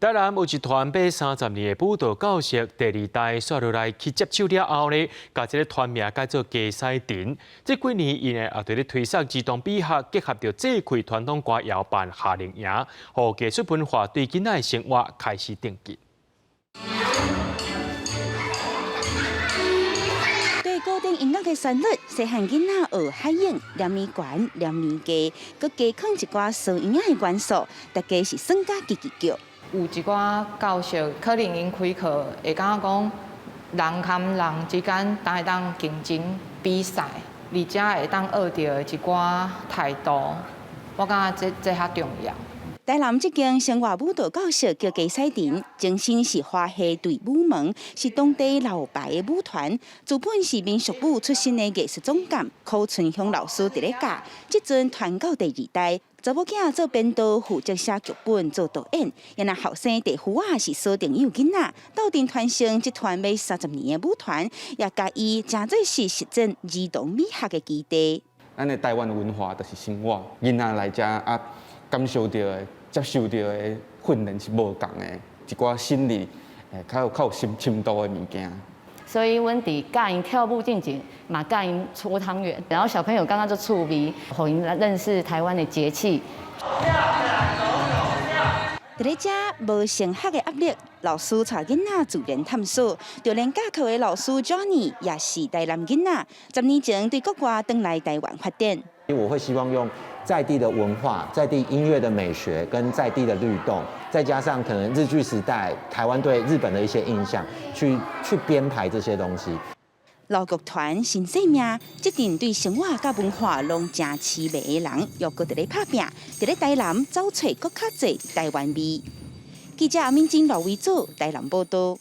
台南有一團欲30年的舞蹈教室，第二代煞落來去接手了後呢，共這个團名改做雞屎藤。這幾年，𪜶也佇咧推捒兒童美學，結合著這塊傳統歌謠辦夏令營，予藝術文化對囡仔的生活開始定義。對古典音樂的旋律，細漢囡仔學海湧、念年懸、念年低，閣加囥一寡雙音仔的元素，大家是耍甲吱吱叫。有一寡教授可能𪜶開課會感覺講，人佮人之間當會當競爭比賽，而且會當學著的一寡態度，我感覺這較重要。台南這間生活舞蹈教室叫雞屎藤，前身是華夏隊舞門，是當地老牌的舞團。主本是民俗舞出身的藝術總監柯春香老師佇咧教。這陣傳到第二代，查某囝做編導，負責寫劇本、做導演。𪜶的後生弟婦仔是小朋友囡仔，鬥陣傳承這團欲30年的舞團，也共伊誠做是實踐兒童美學的基地。咱的台灣文化就是生活，囡仔來遮啊，感受著的、接受著的訓練是無仝的，一寡心理較有深度的物件。所以，阮佇教𪜶跳舞進前，嘛教𪜶搓湯圓，然後小朋友感覺足趣味，予𪜶來認識台灣的節氣。佇咧遮無升學的壓力，老師帶囡仔自然探索。就連教課的老師 Johnny 也是台南囡仔，10年前對國外轉來台灣發展。我會希望用在地的文化、在地音樂的美學跟在地的律動，再加上可能日據時代台灣對日本的一些印象，去編排這些東西。老劇團新生命，這陣對生活佮文化攏誠癡迷的人，又閣佇咧拍拚，佇咧台南走揣閣較濟台灣味。記者阿敏晶、羅維祖台南報道。